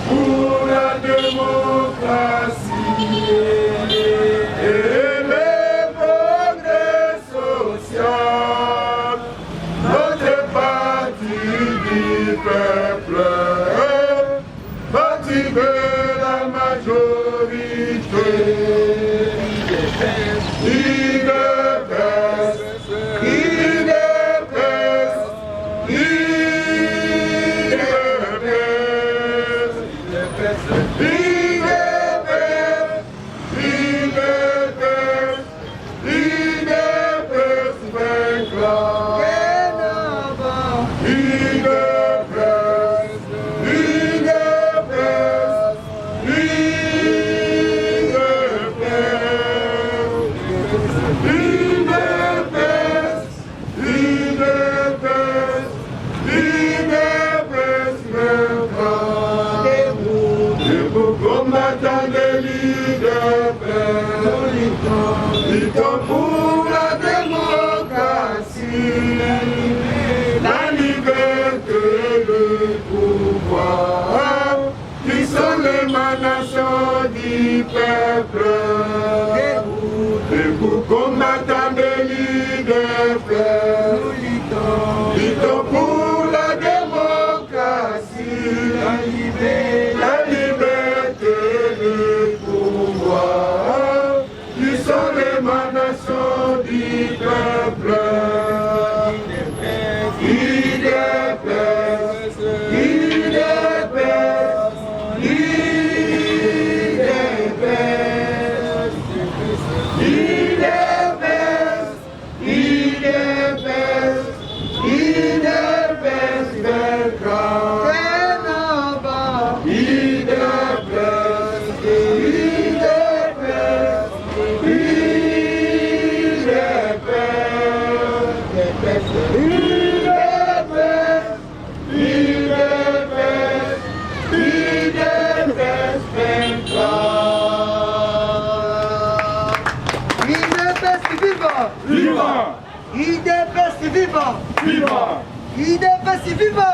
Pour la démocratie et le progrès social, notre parti du peuple, parti de la majorité. UDPS, UDPS, UDPS, UDPS, UDPS, UDPS vaincra. UDPS, UDPS, UDPS, UDPS, UDPS, UDPS vaincra. Debout combattants de l'UDPS, luttons pour la démocratie, la liberté et le pouvoir, qui sont l'émanation du peuple. Debout combattants de l'UDPS, luttons pour la démocratie, la liberté et le pouvoir, qui sont l'émanation du peuple. UDPS, UDPS, UDPS, UDPS, UDPS, UDPS vaincra. UDPS, UDPS, UDPS, UDPS, UDPS, UDPS vaincra. UDPS viva! Viva! UDPS viva! Viva! UDPS viva!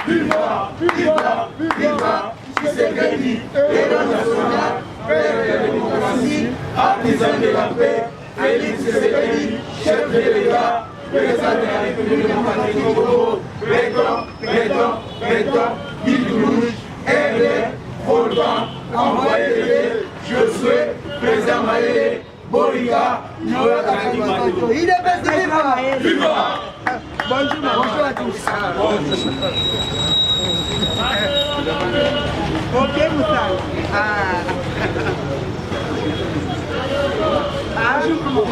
Viva! Viva! Viva! Tshisekedi, héros national, père de la démocratie, artisan de la paix, Félix Tshisekedi, chef de l'État, président de la République démocratique du Congo, béton, béton, béton, guide rouge, aigle, volcan, envoyé de Dieu, Josué, président Maïe, Borika, Noël UDPS viva! Viva! Bonjour, bonjour à tous. Ok, Moussa. Ah. Bonjour, maman.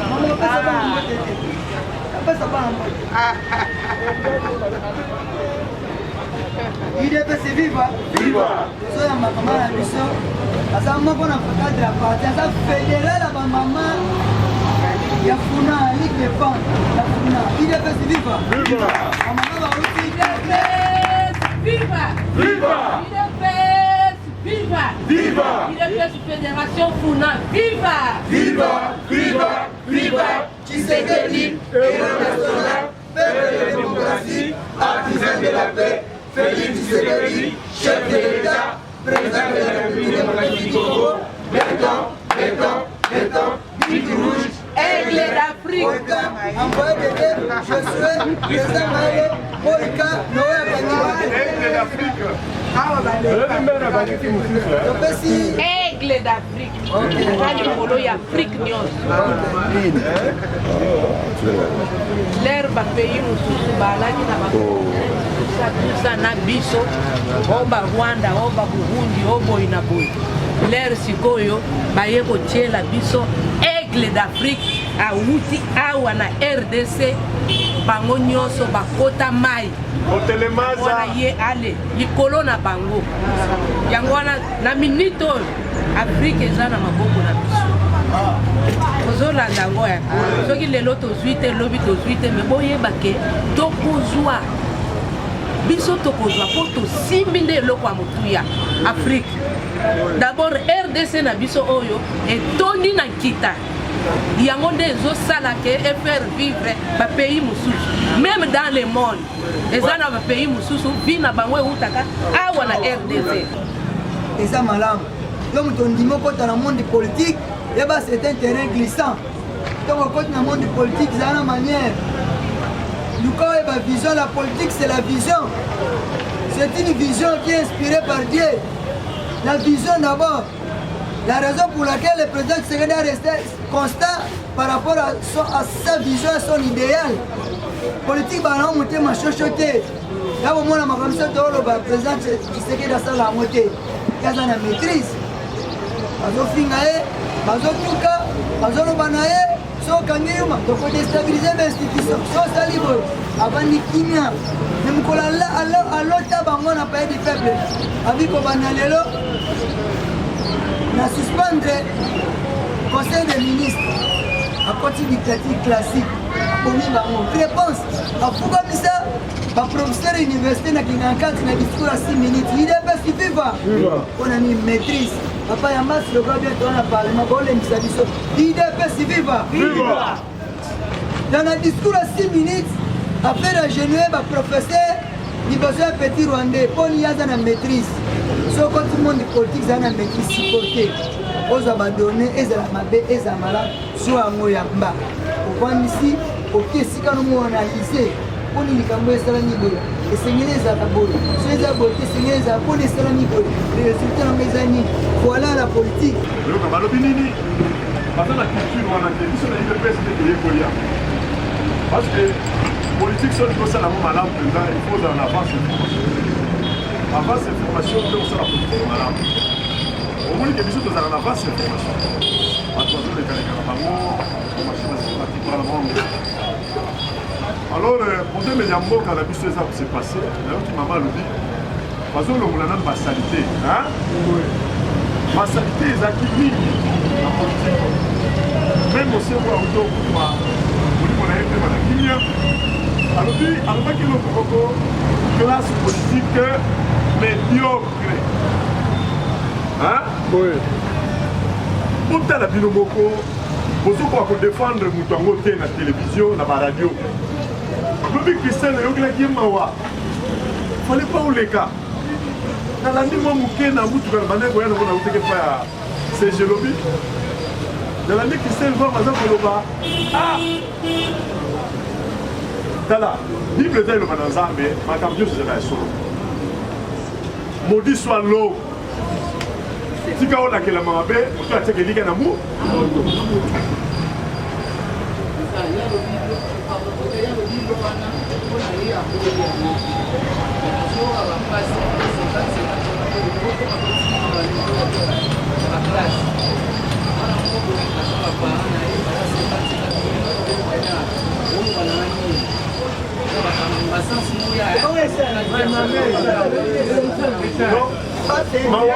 Maman, pesa bana mbote te. Pesa bana mbote. UDPS viva! Viva! Tozoyamba mama na biso aza moko na cadre ya parti, aza fédéral ya bamama ya Funa, Ligue des femmes ya Funa. UDPS viva! Viva! Bamama bauti UDPS viva! Viva! UDPS viva! Viva! UDPS Fédération Funa viva! Viva! Viva! Viva! Tshisekedi, héros national, père de la démocratie, artisan de la paix, Félix Tshisekedi, chef de l'État, président de la République démocratique du Congo, béton, béton, béton, guide rouge, Aigle d'Afrique! Volcan, envoyé de Dieu, Josué, président Maele, Moïka, Noé Akanyiwa. Aigle d'Afrique. Topesi Aigle d'Afrique! Aza likolo ya Afrique nyonso. Lere bapays mosusu baalaki na batusa na biso, o Barwanda, o Baburundi, o boye na boye. Lere sikoyo baye kotiela biso Aigle d'Afrique, awuti awa na RDC, bango nyonso bakota mai Otelemaza. wana, ye ale likolo na bango. Yango wana na minute oyo Afrique eza na maboko na biso. Ozolanda yango ya soki lelo tozwi te, lobi tozwi te, me boyeba ke tokozwa, biso tokozwa mpo tosimbi nde eloko ya motuya Afrique. D'abord RDC na biso oyo etondi na nkita, yango nde ezosala ke efaire vivre bapays mosusu meme dans le monde. Eza na bapays mosusu vie na bango eutaka awa na RDC. Eza malamu yo moto ondimi okota na monde politique, yeba c'est un terrain glissant. Ntango okoti na monde politique, ezala na manière, luka oyeba vision. La politique, c'est la vision, c'est une vision qui est inspirée par Dieu. La vision d'abord, la raison pour laquelle le président Tshisekedi a resté constant par rapport à sa vision, à son idéal politique. Bana motema shosho te ya komona makambo biso toloba, président Tshisekedi asala yango te, ye aza na maîtrise. Bazofinga ye, bazotuka, bazoloba na ye so okangi yuma, tokodestabilize bainstitution, so osali boye. Avandi kimia. Me mokolo alota bango na palais du peuple, abi kobanda lelo na suspendre conseil des ministres, akoti dictature classique, abomi bango. Réponse, afukamisa baprofesseur université na Kingakati na discours ya 6 minutes. UDPS viva! Mpona nini? Maîtrise. Papa ya masi lokola bien toza na parlement, bolembisa biso. UDPS viva! Dans na discours ya 6 minutes, affaire agenouye baprofesseur liboso ya petit rwandais. Mponi? Ye aza na maîtrise. So okoti monde politique, ezala na maîtrise, supporte, ozwa badonné, ezala mabe, ezala malamu, zwa yango, yamba, ovandisi, oki esika nomo analyse mponi likambo esalami boye, esengeli ezala boye, so eza boye te, esengeli ezala mponi esalami boye, résultat nango eza nini? Voilà la politique. Yoka balobi nini? Baza na culture wana te. Biso na UDPS nde toyekoli yango, parce que politique, soki tosala yango malamu mpenza, il faut ozala na avance information, avance information mpe osala politique malamu. Omoni ke biso tozala na avance information, bato bazolekaleka na bango information na bango. Alors problème ya mboka na biso eza kose passe. Nayoki mama alobi bazolongola nanu basaleté. Basaleté ezalaki mingi na politique. Même Monsengwo auti okufa, molimo na ye mpema na kimia, alobi, alobaki eloko moko: classe politique médiocre. Botala bino moko, bozokoka kodefendre moto yango te na télévision, na baradio. Lobi Christelle oyokelaki ye mawa, fallait pas oleka. Nalandi mwa moke na mutuka na bandaki koya nango, nautaki epa ya CG. Lobi nalandi Christelle Vang aza koloba. Ah, tala, Bible eza eloba na Nzambe, makambo nyonso ezala ya solo. Maudit soit l'homme, tika olakelama mabe, moto atiaka elika na mu.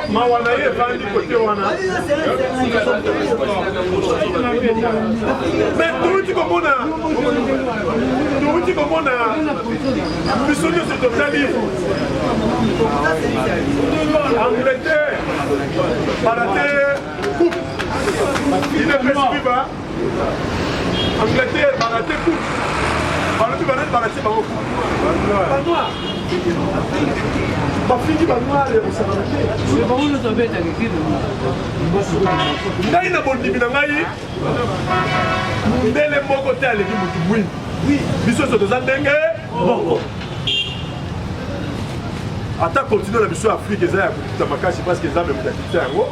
Mawa na ye evandi kote wana. Mais touti komona biso nyonso totali Angleterre barate coupe. UDPS viva! Angleterre barate coupe, balobi banani barate bango coupe? Banoir. Bafingi banoir ya kosakana te. Ngai na bondimi na ngai, mundele moko te aleki motu mwindu. Biso nyonso toza ndenge moko. Ata continent na biso ya Afrique eza ya kokita makasi, parce que Nzambe moto akitisa yango.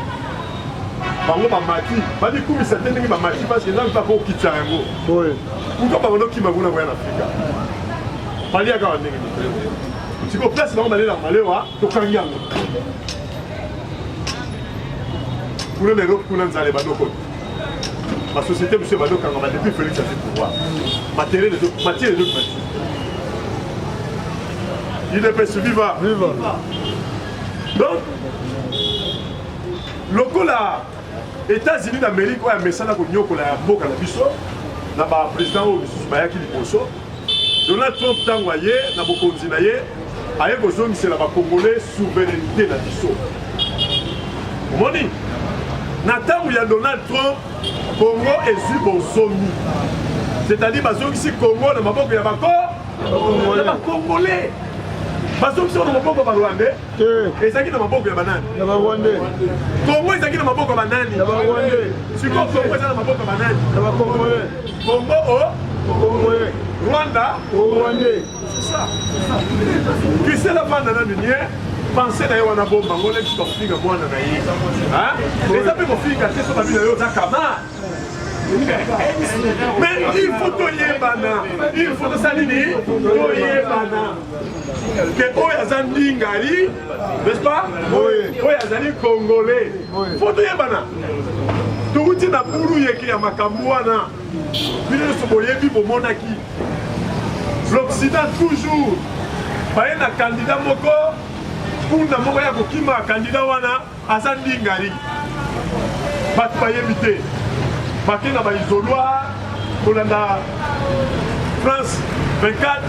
Bango bamati, babikumisa te ndenge bamati, parce que Nzambe mpe akokitisa yango. Pourquoi bango nokima kuna koya na Afrika? Baliaka wa ndenge nini? Sikoyo place bango balelaka malewa, tokangi yango kuna na Europe. Kuna nzala ebandokota, basociété mosusu ebandokangama depuis Félix azwi pouvoir. Matériel, matière ezokima lisusu. UDPS viva! Donc lokola États-Unis d'Amérique oyo amesana konyokola ya mboka na biso na ba président oyo misusu bayaki liboso. Donald Trump ntango aye na bokonzi na ye aye kozongisela ba Congolais souveraineté na biso. Omoni na ntango ya Donald Trump Congo ezwi bonsomi, c'est-à-dire bazongisi Congo na maboko ya bako ya ba Congolais, bazongisi na maboko ya ba Rwandais. Ezalaki na maboko ya banani? Ya ba Rwandais. Congo ezalaki na maboko ya banani? Ya ba Rwandais. Sikoyo Congo eza na maboko ya banani? Ya ba Congolais. Congo o Congolais. Rwanda au Rwandais. C'est ça. Christelle avanda nanu nie pense na ye wana bomba ngo neti bakofinga mwana na ye eza mpe kofinga te so babi na yo oza kama mais il faut toyebana il faut tosala nini toyebana ke oyo aza ndingari n'est-ce pas oyo azali congolais faut toyebana towuti na buru yeke ya makambo wana bino nyonso boyebi bomonaki l'occident toujours baye na candidat moko punda moko ya kokima candidat wana aza ndingari bato bayebi te bake na baisoloir kolanda france 24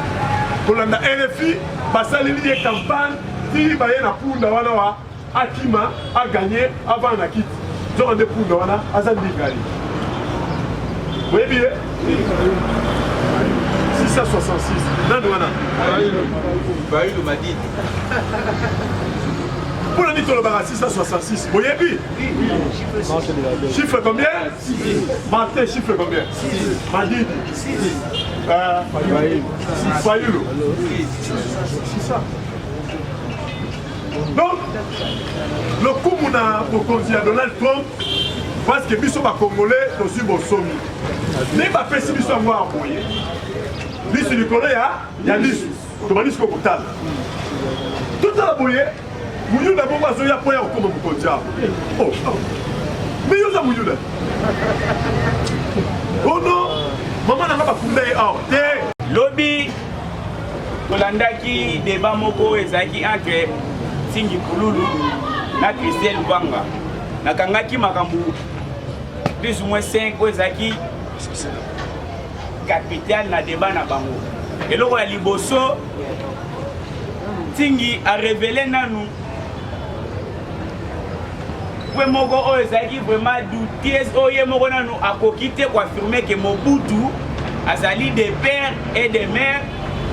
kolanda rfi basaleli ye campagne ti baye na punda wana wa akima aganye avanda na kiti nzoka nde punda wana aza ndingari boyebi ye 666 nani wana Bayulu Madidi. Mpo na nini tolobaka 666 boyebi chiffre combien Martin chiffre combien Madidi euh, Fayulu c'est ça donc lokumu na bokonzi ya Donald Trump parce que biso bacongolais tozwi bosomi nde bapesi biso yango ya boye lisu likolo ya ya lisu tobandi sikoyo kotala totala boye muyuda moko azoya mpo ya kokoma mokonzi awa oh, oh. me yo oza muyuda ono oh mama na nga bakunda ye awa te lobi tolandaki débat moko ezalaki entre Nsingi Pululu na Christelle Lubanga. Nakangaki makambo plus ou moins 5 oyo ezalaki capital na débat na bango. Eloko ya liboso Nsingi a révélé nanu point moko oyo ezalaki vraiment douteuse oyo ye moko nanu akoki te koaffirme ke Mobutu azali de père et de mère,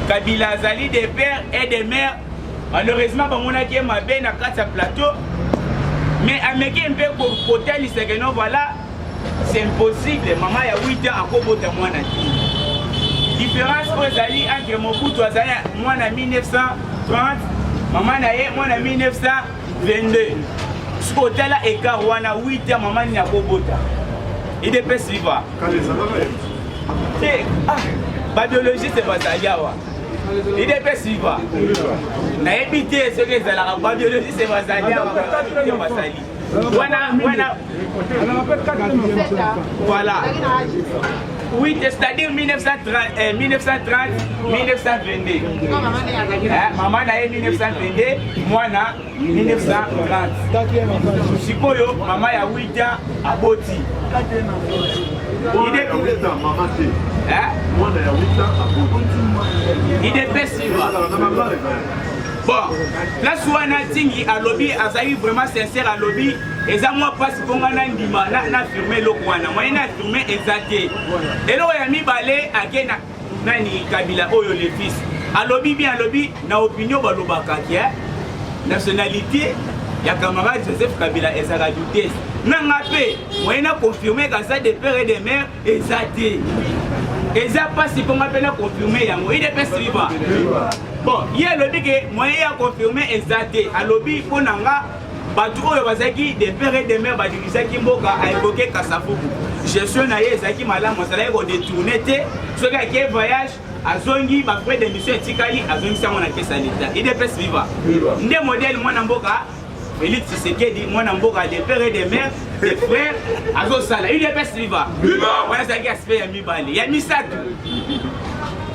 Kabila azali de père et de mère. Malheureusement bamonaki ye mabe na kati ya plateau, mais ameki mpe kotalisa ke non voilà c'est impossible, mama ya 8 ans akobota mwana te. Différence oyo ezali entre Mobutu azali mwana 1930, mama na ye mwana 1900 22 soki otala écart wana 8 ans mama nini akobota idps viva te ah, babiologiste bazali awa idps viva nayebi te soki ezalaka babiologiste bazali awa bazali wana wana voilà Oui, c'est-à-dire 1930, eh, 1930 1922. Eh, maman na ye 1922, mwana 1930. Sikoyo mama ya 8 ans aboti. Mwana ya 8 ans mama te. Eh? Mwana ya 8 ans aboti. Idps Bon, place wana Tingi alobi azali vraiment sincère alobi eza mwa mpasi mpo ngai nandima na affirme eloko wana moyen na affirme eza te eloko ya mibale ake na nani kabila oyo le fils alobi bien alobi na opinion balobaka ke nationalité ya camarade joseph kabila ezalaka douteuse na nga mpe moyen na confirme kaza de père et de mère eza te eza mpasi mpo nga mpe na confirme yango idps viva bon ye alobi ke moyen ya confirme eza te alobi mpo na nga bato oyo bazalaki de père et de mère badirisaki mboka aevoke kasavubu gestion na ye ezalaki malamu azalaki kodetourne te soki ake voyage azongi bafrais de mission etikali azongisi yango na kesa leta idps viva nde modele mwana mboka Félix Tshisekedi mwana mboka de père et de mère de frère azosala udps viva wana ezalaki aspect ya mibale ya misato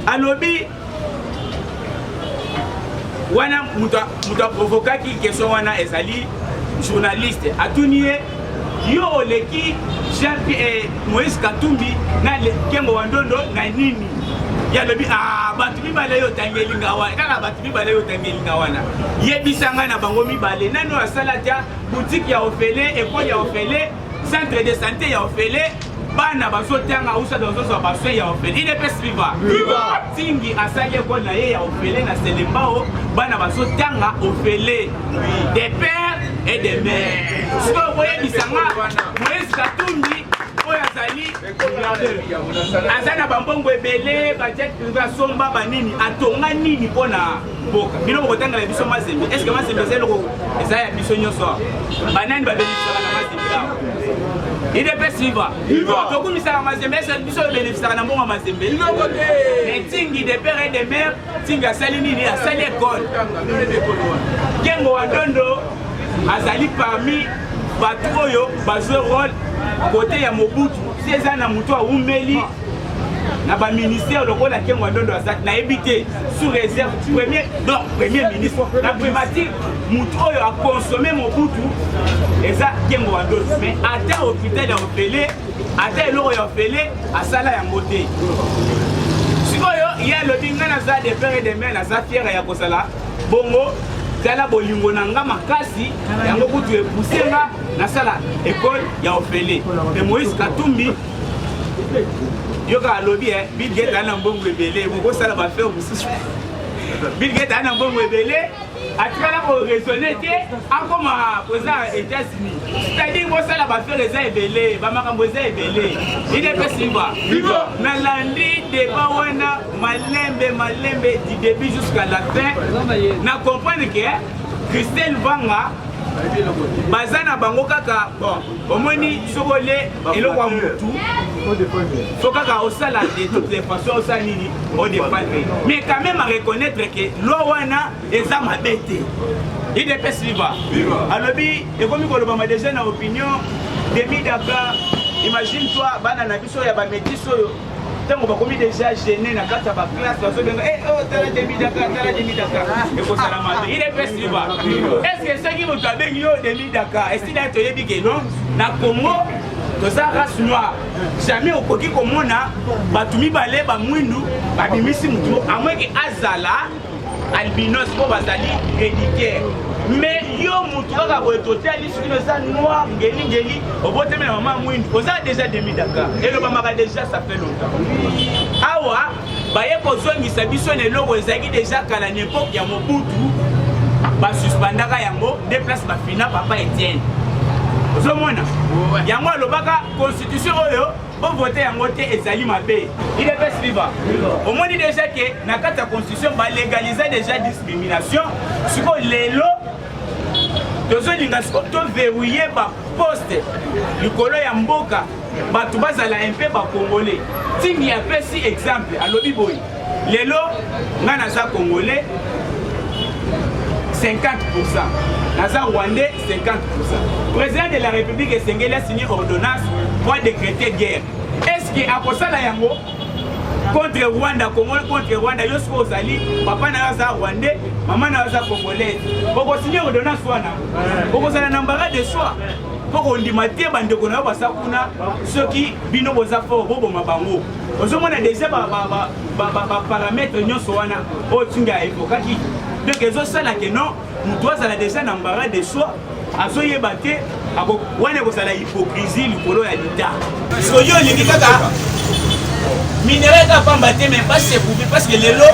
alobi wana moto aprovokaki question wana ezali journaliste atuni ye. Yo oleki Jean eh, Moïse Katumbi na Kengo wa Ndondo na nini? Ye alobi ah, bato mibale oyo otangeli nga wana, kaka bato mibale oyo otangeli nga wana, yebisa ngai na bango mibale nani oyo asala tia boutique ya ofele, ekole ya ofele, centre de santé ya ofele, bana bazotanga usa bazozwa basoin ya ofele. Udps viva! Viva! Tingi asali ekole na ye ya ofele na Selembao, bana bazotanga ofele de père et de mère. Sikoyo boyebisa nga Moïse Katumbi oyo azali aza na bambongo ebele, bajet privé asomba banini, atonga nini mpo na mboka? Bino bokotangela biso Mazembe, est ce que Mazembe eza eloko eza ya biso nyonso awa? Banani babeneficiaka na Mazembe awa? Udps viva! Tokumisaka Mazembe, est ce que biso oyo na mbongo ya Mazembe? Mais Tingi de père et de mère, Tingi asali nini? Asali ekole. Kengo wa Dondo azali parmi bato oyo bazwe role kote ya Mobutu. Si eza na moto awumeli na baministère lokola Kengo wa Dondo aza, nayebi te, sous réserve premier, donc premier ministre na primature, moto oyo akonsome Mobutu eza Kengo wa Dondo. Mais ata hôpital ya ofele, ata eloko ya ofele asala yango te. Sikoyo ye alobi ngai naza de père et de mère, naza fiere ya kozala bongo. Tala bolingo na nga makasi yango kutu epuse nga nasala ekole ya ofele. Me Moïse Katumbi yoka alobi eh, Bill Gates aza na mbongo ebele, bokosala bafere mosusu. Bill Gates aza na mbongo ebele, atikala koraisonne te akoma président ya États-Unis. C'est-à-dire bosala bafere eza ebele, bamakambo eza ebele. Udps viva! Nalandi débat wana malembe malembe du début jusqu'à la fin, na comprendre que Christelle Vanga baza na bango kaka. Bon, omoni soki olie eloko ya mutu, faut kaka osala de toutes les façons, osala nini odefendre, mais quand même à reconnaître que loi wana eza mabe te. Udps viva! Alobi ekomi kolobama déjà na opinion demi Dakar. Imagine toi bana na biso ya bamétis oyo ntango bakomi déjà gêné na kati ya baklasse, bazobenga eh, oh, tala demi Dakar, tala demi Dakar, ekozala mabe. Udps viva! Est ce que soki moto abengi yo demi Dakar, esila toyebi ke non, na Congo toza race noire, jamais okoki komona bato mibale bamwindu babimisi motu amoke azala albinos mpo bazali héréditaire. Mais yo mutu kaka boye totali soki eza noir ngelingeli, obotami na mama mwindu, oza déjà demi Dakar. Elobamaka déjà, ça fait longtemps. Awa baye kozongisa biso na eloko ezalaki déjà kala na époque ya Mobutu, basuspendaka yango nde place bafina papa Etienne. Ozomona yango alobaka constitution oyo bovote yango te, ezali mabe. Udps viva! Omoni déjà ke na kati ya constitution balégalise déjà discrimination. Sikoyo lelo tozolinga sikoyo toverrouille baposte likolo ya mboka, bato bazala un peu bacongolais. Tingi apesi exemple, alobi boye: lelo ngai naza congolais 50%, naza rwandais 50%. Président de la République esengeli asigné ordonnance po adécréter guerre. Est ce que akosala yango contre Rwanda, Congo contre Rwanda? Yo soki ozali papa na yo aza rwandais, mama na yo aza congolaise, okosigne ordonnance wana, okozala na embarras de choix mpo kondima te bandeko na yo baza kuna. Soki bino boza fort, boboma bango. Ozomona déjà baparamètre nyonso wana oyo Tingi aevokaki. Donc ezosala ke non, moto azala déjà na embarras de choix, azoyeba te wana ekozala hypocrisie likolo ya lita. Soki olingi kaka minerai kaka pamba te, mais basekubi, parce que lelo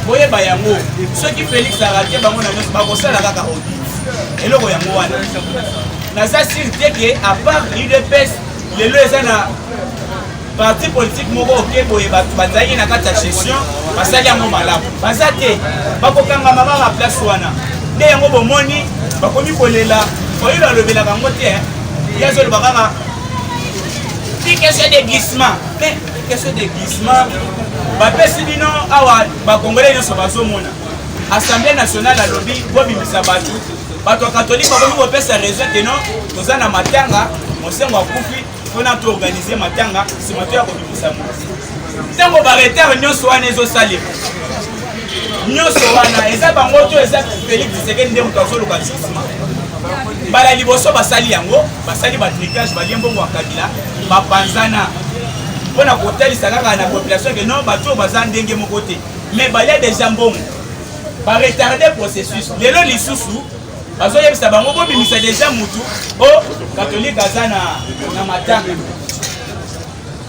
boyeba yango, soki Félix arate bango na nyonso, bakosala kaka audit eloko yango wana. Naza sûr te ke à part UDPS lelo eza na parti politique moko oke boye bato bazalaki na kati ya gestion basali yango malamu, baza te, bakokangama kaka place wana. Nde yango bomoni bakomi kolela. Oyo alobelaka yango te, ye azoloba kaka ti question de glissement. Mais question de glissement bapesi bino awa, bakongole nyonso bazomona. Assemblée nationale alobi bobimisa bato, bato ya katolike bakomi kopesa raison ke non, toza na matanga, mosengo akufi, mpona toorganize matanga, nsima to ya kobimisa moto. Ntango baretard nyonso wana ezosalema, nyonso wana eza bango to eza Félix Tshisekedi nde moto azoluka glissement? Mbala liboso basali yango, basali ba trucage, balie mbongo ya Kabila, bapanzana mpo na kotalisa kaka na population ke non, bato oyo baza ndenge moko te, mais balia deja mbongo, ba retarde processus. Lelo lisusu bazoyebisa bango bobimisa deja mutu o katolike aza na, na matanga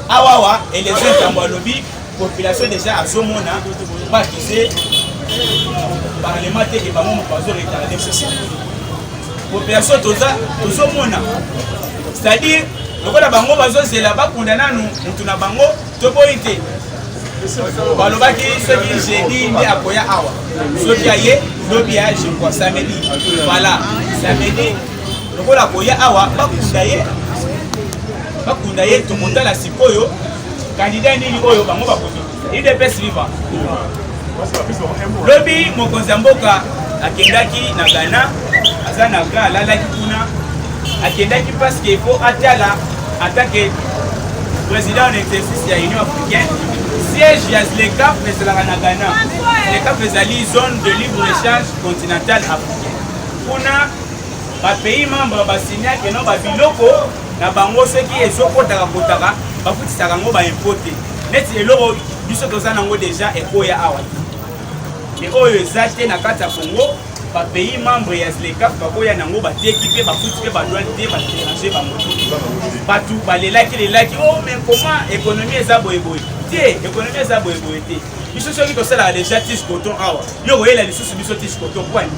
awawa. Eliezer Ntambo alobi population deja azomona bakise parlement te ke bango moto bazo retarde population toza tozomona, c'est-à-dire lokola bango bazozela bakunda nanu mutu na bango, toboyi te. Balobaki soki jeudi nde akoya awa, soki aye lobi ya, je crois samedi, voilà, samedi lokola akoya awa, bakunda ye, bakunda ye. Tokotala sikoyo candidat nini oyo bango bakoki. UDPS viva! Lobi mokonzi ya mboka akendaki na Ghana, aza na Accra, alalaki kuna. Akendaki parce que il faut atala en tant que président en exercice ya Union africaine. Siège ya ZLECAF ezalaka na Ghana. ZLECAF ezali Zone de libre échange continentale africaine. Kuna bapays membre basignake no babiloko na bango, soki ezokotaka kotaka, bafutisaka yango baimpôt te. Neti eloko biso toza nango deja ekoya awa te, me oyo eza te na kati ya Congo, bapays membre ya ZLECAF bakoya nango, bateki mpe bafuti mpe badouane te, badérange bango te. Bato balelaki lelaki: "Oh, mais comment économie eza boyeboye te?" Économie eza boyeboye te. Biso soki tosalaka déjà tige coton awa, yo koyela lisusu biso tige coton kwani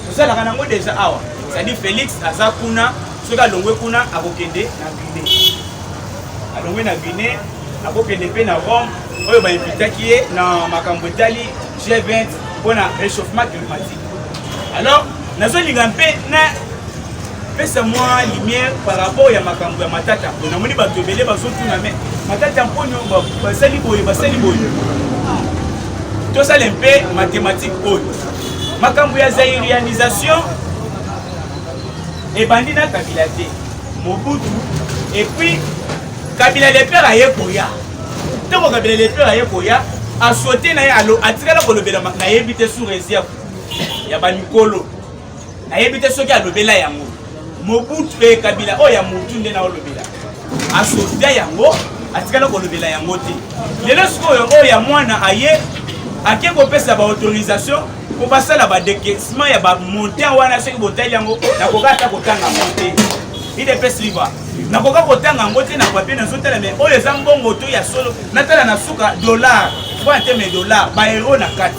tosalaka nango déjà awa? C'est-à-dire Félix aza kuna, soki alongwe kuna akokende na Guinée, alongwe na Guinée akokende mpe na Rome oyo bainvitaki ye na makambo etali G20 mpona réchauffement climatique. Alors nazolinga mpe na pesa mwa lumière par rapport ya makambo ya Matata. Po namoni bato ebele bazotuna: "Me Matata Mponio basali boye, basali boye." Tosala mpe mathématique oyo. Makambo ya zairianisation ebandi na Kabila te, Mobutu, et puis Kabila le père aye koya. Ntango Kabila le père aye koya, asote na ye, atikala kolobela, nayebi te, sous réserve ya bamikolo, nayebi te soki alobela yango. Mobutu e Kabila oyo ya motu nde naolobela, asotia yango, atikala kolobela yango te. Lelo sikoyo oyo ya mwana aye, ake kopesa baautorisation mpo basala badécaissement ya bamontant wana. Soki botali yango, nakoka ata kotanga yango te. UDPS viva! Nakoka kotanga yango te na papier, nazotala, me oyo eza mbongo to ya solo. Natala na suka dollar franc te, me dollar, baeuro na kati.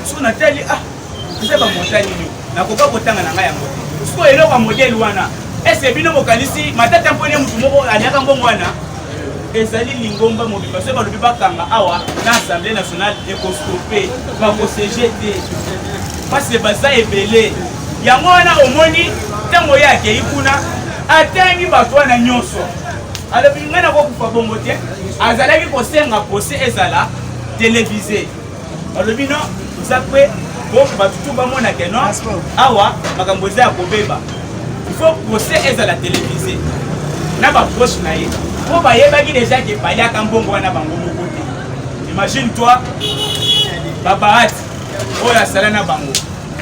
Soki natali, ah, eza bamontant nini? Nakoka kotanga na ngai yango te. Sikoyo eloko ya modèle wana, ese bino bokanisi Matata mponi mutu moko aliaka mbongo wana? Ezali lingomba mobimba. Soki balobi bakanga awa na Assemblée nationale, ekostope, bakosiéger te parce baza ebele. Yango wana omoni ntango ye akei kuna, atangi bato wana nyonso, alobi: "Ngai nakokufa bongo te." Azalaki kosenga procès ezala télévisé. Balobi non, toza mpe po bato tu bamona ke non, awa makambo eza ya kobeba, il faut procès ezala télévisé na baproche na ye, mpo bayebaki déjà ke baliaka mbongo wana bango moko te. Imagine toi babahati oyo asala na bango.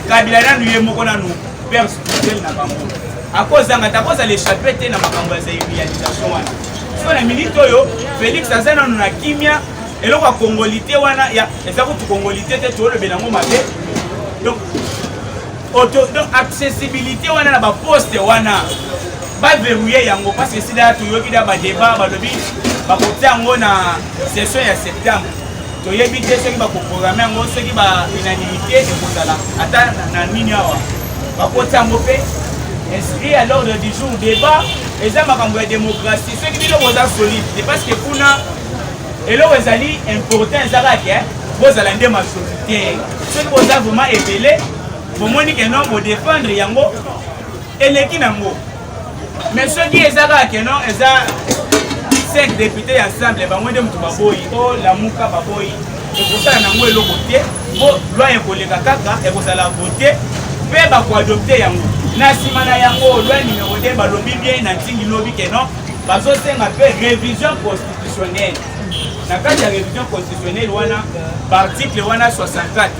Kabila nanu ye moko nanu père spirituel na bango, akozanga te, akozala échappe te na makambo ya réalisation wana. So na minute oyo Félix aza nanu na kimia. Eloko ya congolité wana eza kutu congolité te, tolobela yango mabe. Donc auto, donc accessibilité wana na baposte wana, baverrouille yango, parce que sida toyoki da badébat, balobi bakotia yango na session ya septembre. Toyebi te soki bakoprogramme yango, soki ba unanimité ekozala ata na nini awa, bakotia yango mpe inscrit à l'ordre du jour, débat. Eza makambo ya démocratie. Soki bino boza solide te, parce que kuna eloko ezali important eza kaka bozala nde majoritaire. Soki boza vraiment ebele, bomoni ke non, bodéfendre yango, eleki nango. Mais soki eza kaka ke non, eza 5 député ya ensemble, bango nde moto baboyi, o Lamuka baboyi, ekosala nango eloko te, mpo loi ekoleka kaka, ekozala vote mpe bakoadopte yango. Na nsima na yango, loi numéro 2, balobi bien na ntingi lobi ke non, bazosenga mpe révision constitutionnelle. Na kati ya révision constitutionnelle wana, baarticle wana 64,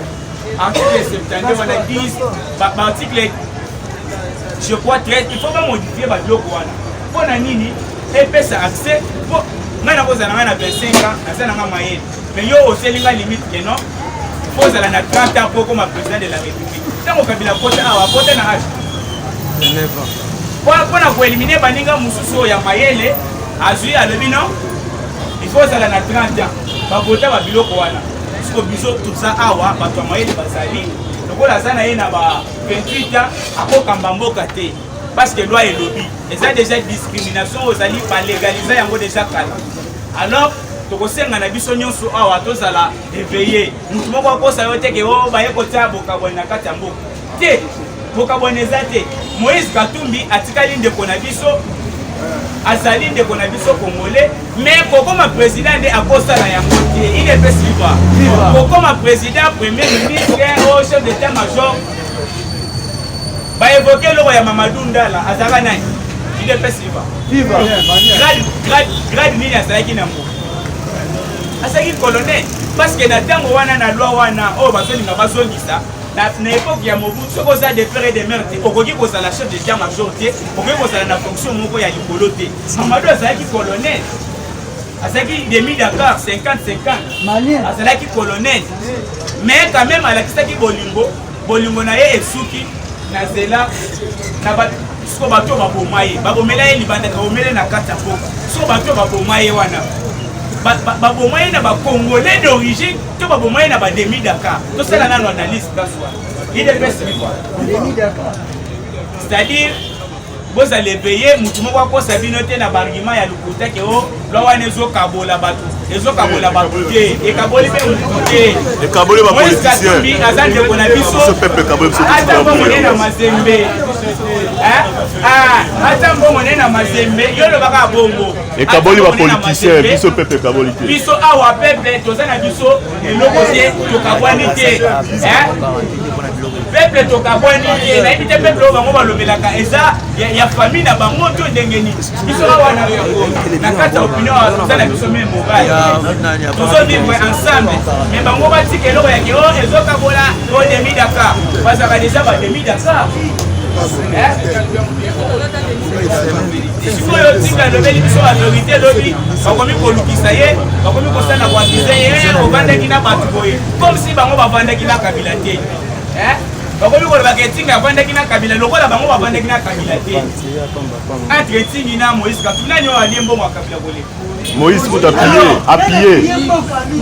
article 72 wana 10, baarticle. Je crois très il faut bamodifie babiloko wana. Mpo na nini epesa accès? Mpo ngai nakozala ngai na 25 ans, naza na ngai mayele, mais yo oseli ngai limite ke non, faut ozala na 30 ans mpo okoma président de la République. Ntango Kabila akota awa, akota na age 9 ans. Mpo na koéliminer baninga mosusu oyo ya mayele, azwi alobi non, il faut ozala na 30 ans. Bavota babiloko wana. Siko biso toza awa, bato ya mayele bazali. Lokola aza na ye na ba 28 ans, akokamba mboka te, parce que loi elobi eza déjà discrimination oyo ezali balégaliser yango déjà kala. Alors tokosenga na biso nyonso awa tozala éveillé. Motu moko akosa yo te ke o baye kotia bokabwani na kati ya mboka te. Bokabwani eza te. Moïse Katumbi atikali ndeko na biso, azali ndeko na biso congolais, mais kokoma président nde akosala yango te. UDPS viva! Kokoma président, premier ministre o chef d'état major, baévoquer eloko ya Mamadou Ndala. Azalaka nani? UDPS viva! Grade nini azalaki nango? Azalaki colonel, parce que na ntango wana, na loi wana oyo bazolinga bazongisa na époque ya Mobutu, soki oza de père et de mère te, okoki kozala chef d'état major te, okoki kozala na fonction moko ya likolo te. Mamadou azalaki colonel, azalaki demi Dakar 50 50. Malien. Azalaki colonel, mais quand même alakisaki bolingo. Bolingo na ye esuki na nzela na siko bato oyo baboma ye, babomela ye libanda, babomela ye na kati ya mboka. Siko bato oyo baboma ye wana, baboma ye na bacongolais d'origine to baboma ye na bademi Dakar? Tosala nano analyse place wana. UDPS viva! Demi Dakar. C'est-à-dire bozala éveillé. Motu moko akosa bino te na baargument ya lokuta ke o loi wana ezokabola bato. Ezokabola bato te, ekaboli mpe motu te. Ekaboli Moïse bapoliticien. Katumbi aza ndeko na biso. Biso peuple ekaboli biso. Ata mbongo ne na Mazembe. Eh? Ah, ata mbongo ne na Mazembe, yo lobaka bongo. Ekaboli Ata mbongo ne na bapoliticien. Mazembe, Biso peuple ekaboli te. Biso awa peuple toza na biso eloko te, tokabwani te. Eh? Peuple tokabwani te. Nayebi te peuple oyo bango balobelaka eza ya famille na bango to ndenge nini. Biso awa na kati ya opinion awa, toza na biso même mobali, tozovivre ensemble, mais bango batika eloko ya ke o ezokabola o demi Dakar. Bazalaka déjà bademi Dakar. Eh? Sikoyo tika alobeli biso bavérité, elobi bakomi kolukisa ye, bakomi kosala koaccuser ye, ovandaki na bato boye, comme si bango bavandaki na Kabila te. Eh? Bakomi kolobaka etinga avandaki na Kabila, lokola bango bavandaki na Kabila te. Entre Etingi na Moïse Katumbi, nani oyo alie mbongo ya Kabila koleka? Moïse kutu apillé, apillé.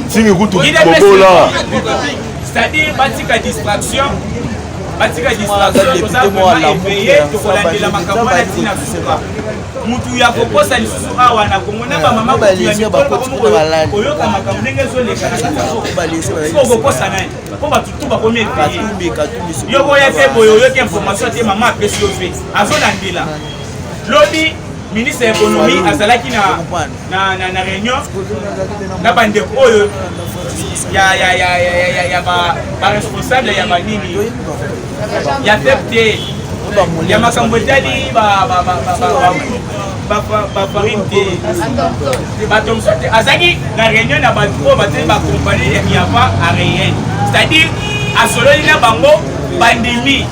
Ntingi kutu bobola. C'est-à-dire batika distraction, batika distraction. Toza vraiment éveillé, tokolandela makambo wana ntina suka. Mutu ya kokosa lisusu awa na Kongo na bamama kutu ya mikolo bakomi koyoka makambo ndenge ezoleka na kati ya mboka. Siko okokosa nani? Mpo bato tu bakomi éveillé. Yo koya te boye, oyoki information te, mama apesi yo mpe azolandela. Lobi ministre ya économie azalaki na réunion na bandeko oyo ya baresponsable ya banini ya FEP te, ya makambo etali bafarine te, bato mosusu te. Azalaki na réunion na bato oyo bateli bacompagnie ya miava aréen, c'est-à-dire asololi na bango, bandimi,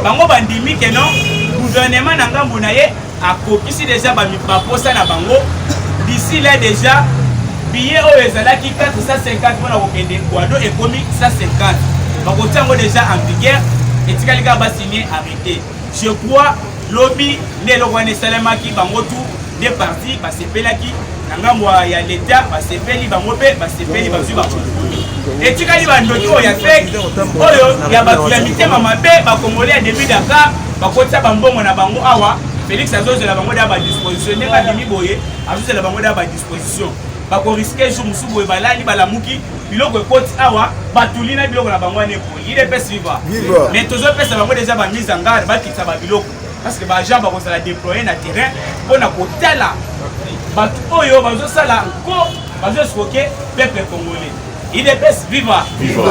bango bandimi ke non, gouvernement na ngambo na ye akokisi déjà baposa na bango. D'ici là déjà, billet oyo ezalaki 450 mpona kokende Gbado ekomi 150. Bakotia yango déjà en vigueur, etikali kaka basigne arrêté. Je crois lobi nde eloko wana esalemaki. Bango tu nde parti basepelaki na ngambo ya leta, basepeli, bango mpe basepeli, bazwi bacompromis. Etikali bandoki oyo ya fake, oyo ya bato ya mitema mabe, bakongolais ya demi Dakar, bakotia bambongo na bango awa. Félix azozela bango da badisposition. Ndenge abimi boye, azozela bango da badisposition. Bakorisquer jour mosusu boye, balali, balamuki, biloko ekoti awa, batuli na biloko na bango wana epoli. UDPS viva! Mais tozopesa bango déjà bamise en garde, bakitisa babiloko, parce que baagent bakozala déployé na terrain mpona kotala bato oyo bazosala ko bazoescroquer peuple congolais. UDPS viva! Viva!